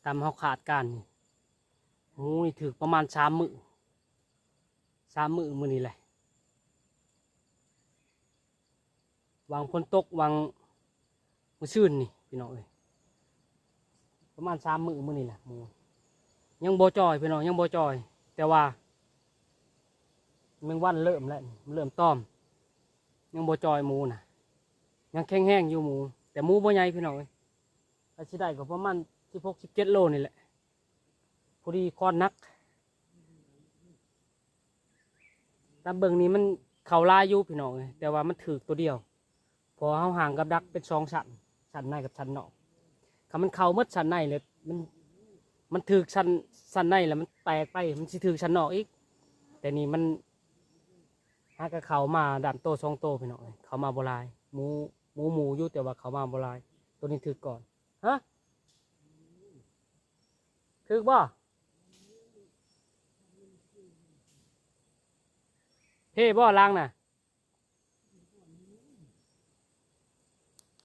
ຕາມເຮົາຄາດການນີ້ ໝູນີ້ຖືກປະມານສາມມື້ ສາມມື້ມື້ນີ້ແຫຼະ ຫວ່າງຝົນຕົກ ຫວ່າງມື້ຊືນນີ້ພີ່ນ້ອງເອີຍ ປະມານສາມມື້ມື້ນີ້ແຫຼະ ໝູຍັງບໍ່ຈ່ອຍພີ່ນ້ອງ ຍັງບໍ່ຈ່ອຍ ແຕ່ວ່າແມງວັນເລີ່ມແລ້ວ ເລີ່ມຕອມ ຍັງບໍ່ຈ່ອຍໝູນະ ຍັງແຂງແຮງຢູ່ໝູ ແຕ່ໝູບໍ່ໃຫຍ່ພີ່ນ້ອງເອີຍ ຖ້າຊິໄດ້ກໍປະມານສິບຫົກ ສິບເຈັດໂລນີ້ແຫຼະ ພໍດີຄອນໜັກ ຕາມເບິ່ງນີ້ມັນເຂົ້າຫຼາຍຢູ່ພີ່ນ້ອງເອີຍ ແຕ່ວ່າມັນຖືກໂຕດຽວ ເພາະເຮົາຫາງກັບດັກເປັນສອງຊັ້ນ ຊັ້ນໃນກັບຊັ້ນນອກ ຄັນມັນເຂົ້າໝົດຊັ້ນໃນແລ້ວ ມັນ ມັນຖືກຊັ້ນ ຊັ້ນໃນແລ້ວມັນແຕກໄປ ມັນຊິຖືກຊັ້ນນອກອີກ ແຕ່ນີ້ມັນຫາກະເຂົ້າມາດ້ານໂຕສອງໂຕພີ່ນ້ອງເອີຍ ເຂົ້າມາບໍ່ຫຼາຍ ໝູ ໝູ ໝູຢູ່ ແຕ່ວ່າເຂົ້າມາບໍ່ຫຼາຍ ໂຕນີ້ຖືກກ່ອນ ຮະ ຖືກບໍ່? ເພບໍ່ລາງນະ?